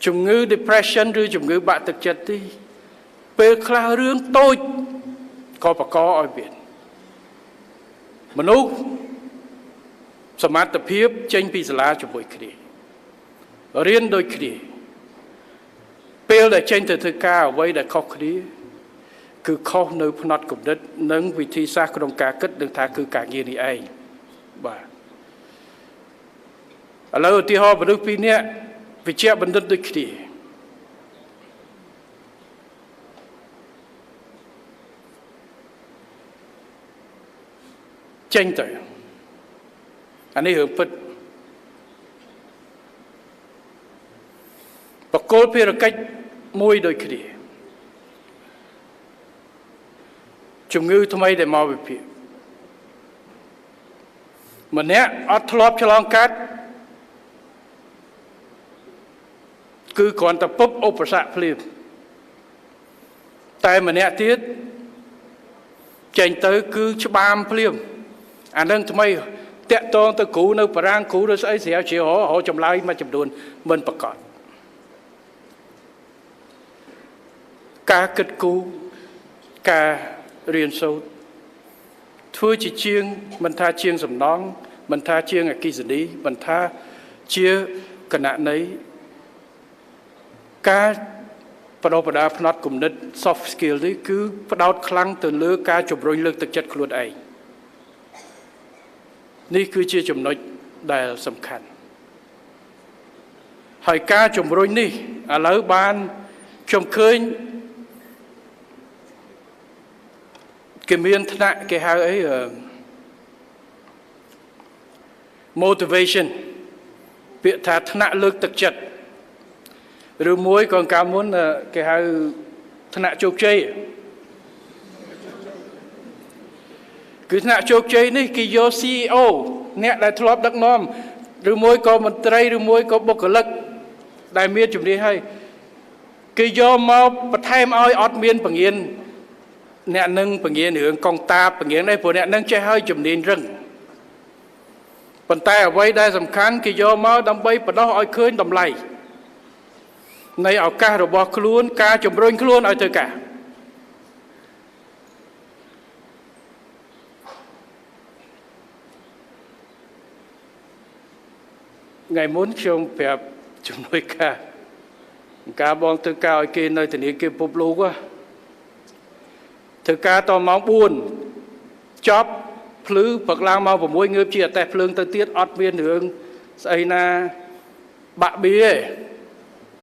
ជំងឺ depression ឬជំងឺបាក់ទឹកចិត្តទេពេលខ្លះរឿងតូចក៏បកឲ្យមានមនុស្សសមត្ថភាពចេញពីសាលាជាមួយគ្នារៀនដូចគ្នាពេលដែលចេញទៅធ្វើការអ្វីដែលខុសគ្នាគឺខុសនៅផ្នត់គំនិតនិងវិធីសាស្ត្រក្នុងការគិតនឹងថាគឺការងារនេះឯងបាទឥឡូវឧទាហរណ៍មនុស្សពីរនាក់វិជ្ជាបណ្ឌិតដូចគ្នាចេញទៅអានេះរឿងពិតបកគលភារកិច្ចមួយដូចគ្នាជំងឺថ្មីដែលមកវិភាគម្នាក់អត់ធ្លាប់ឆ្លងកាត់គឺគ្រាន់តែពប់ឧបសគ្គភ្លាមតែម្នាក់ទៀតចេញទៅគឺច្បាមភ្លាមអានឹងថ្មីតាក់តងទៅគ្រូនៅបារាំងគ្រូនៅស្អីស្រាវជ្រាវរកចម្លើយមួយចំនួនមិនប្រកបការគិតគូរការរៀនសូត្រធ្វើជាជាងមិនថាជាងសំណង់មិនថាជាងអគ្គិសនីមិនថាជាគណនេយ្យការបដិបដាផ្នត់គំនិត soft skill នេះគឺផ្ដោតខ្លាំងទៅលើការជំរុញលើកទឹកចិត្តខ្លួនឯងនេះគឺជាចំណុចដែលសំខាន់ហើយការជំរុញនេះឥឡូវបានខ្ញុំឃើញគេមានថ្នាក់គេហៅអី motivation ពាក្យថាថ្នាក់លើកទឹកចិត្តឬមួយក៏កាលមុនគេហៅថ្នាក់ជោគជ័យគឺថ្នាក់ជោគជ័យនេះគេយក CEO អ្នកដែលធ្លាប់ដឹកនាំឬមួយក៏មន្ត្រីឬមួយក៏បុគ្គលិកដែលមានជំនាញហើយគេយកមកបន្ថែមឲ្យអត់មានបង្រៀនអ្នកនឹងបង្រៀនរឿងកុងតាបង្រៀននេះព្រោះអ្នកនឹងចេះហើយជំនាញរឹងប៉ុន្តែអ្វីដែលសំខាន់គេយកមកដើម្បីបដោះឲ្យឃើញតម្លៃនៃឱកាសរបស់ខ្លួនការជំរុញខ្លួនឲ្យធ្វើការថ្ងៃមុនខ្ញុំប្រាប់ជំនួយការការបងធ្វើការឲ្យគេនៅធនាគារពិភពលោកធ្វើការតម៉ោង4ចប់ភ្លឺព្រឹកឡើងម៉ោង6ងើបជាអតេះភ្លើងទៅទៀតអត់មានរឿងស្អីណាបាក់បៀទេ